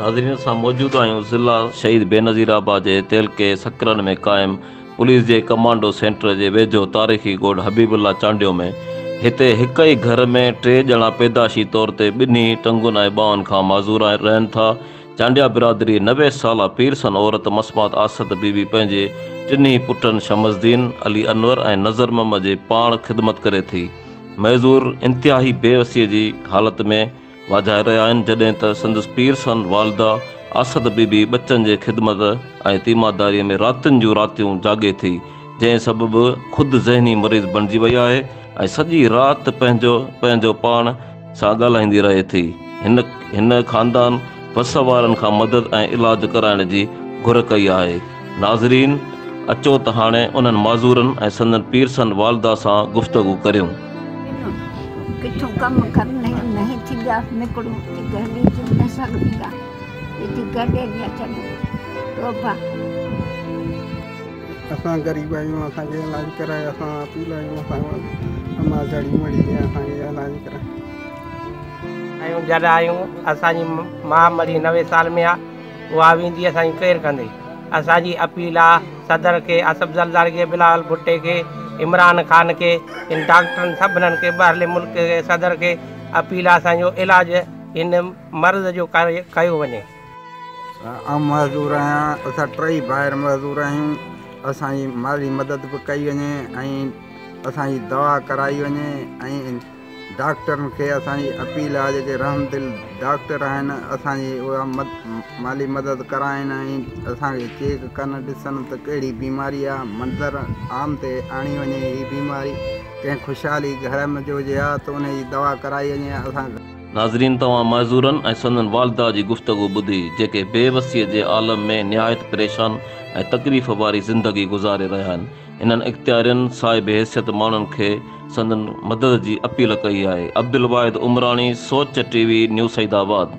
ناظرين اسان موجود آهيون ضلع شهيد بينظير آباد جي تعلقي سڪرن ۾ قائم پوليس جي ڪمانڊو سينٽر جي ويجهو تاريخي ڳوٺ حبيب الله چانڊيو ۾ هتي هڪ ئي گهر ۾ ٽي ڄڻا پيدائشي طور تي ٻنهي ٽنگن ۽ ٻانهن کان معذور رهن ٿا چانڊيا برادري 90 سالا پيرسن عورت مسمات آسد بي بي پنهنجي ٽنهي پٽن شمس الدين، علي انور ۽ نظر محمد جي پاڻ خدمت ڪري ٿي معذور انتهائي بيوسي جي حالت ۾ واجهائي رهيا آهن، جڏهن ته سندس پيرسن والده اسد بي بي ٻچن جي خدمت ۽ تيمارداريء ۾ راتين جون راتيون جاڳي ٿي، جنهن سبب خود ذهني مريض بڻجي وئي آهي ۽ سڄي رات پنهنجو پنهنجو پاڻ سان ڳالهائيندي رهي ٿي. هن هن خاندان وس وارن کان مدد ۽ علاج ڪرائڻ جي گهر ڪئي آهي. ناظرين اچو ته هاڻي انهن معذورن ۽ سندن پيرسن والده سان گفتگو ڪريون. ڪٿون ڪم ڪرڻ نهين ٿيندا نڪڙون ٿي گهلي ٿي نه سگهبي آ هتي گڏي ڏي ڇڏو توبه. اسان غريب آهيون اسان کي علاج ڪرائي اسان اپيل آهيون اسان امان جھڙي مڙي اسان کي علاج ڪرائي. آهيون جڏ آهيون اسان جي ماء مري 90 سال ۾ آ اها ويندي اسان جي ڪير ڪندي اسان جي اپيل آ صدر کي آصف زرداري کي بلاول ڀٽي کي عمران خان کي ان ڊاڪٽرن سڀنن کي ٻاهرلي ملڪ کي صدر کي اپيل آ اسان جو علاج هن مرض جو ڪيو وڃي. آئون معذور آهيان اسان ٽئي ڀائر معذور آهيون اسان جي مالي مدد به ڪئي وڃي ۽ اسان جي دوا ڪرائي وڃي ۽ ڊاڪٽرن کي اسان جي اپيل آهي جيڪي رحم دل ڊاڪٽر آهن اسان جي اها مالي مدد ڪرائين ۽ اسان کي چيڪ ڪن ڏسن ته ڪهڙي بيماري آهي منظر عام تي آڻي وڃي هي بيماري ڪنهن خوشحالي گهر ۾ جو هجي ها ته ان جي دوا ڪرائي وڃي اسان ناظرين توهان معذورن ۽ سندن والده جي گفتگو ٻڌي جيڪي بي وسيء جي عالم ۾ نهايت پريشان ۽ تڪليف واري زندگي گذاري رهيا آهن. هنن اختيارين صاحب حيثيت ماڻهن کي سندن مدد جي اپيل ڪئي آهي. Abdulwahid Umrani, Soch T V, new Saeedabad.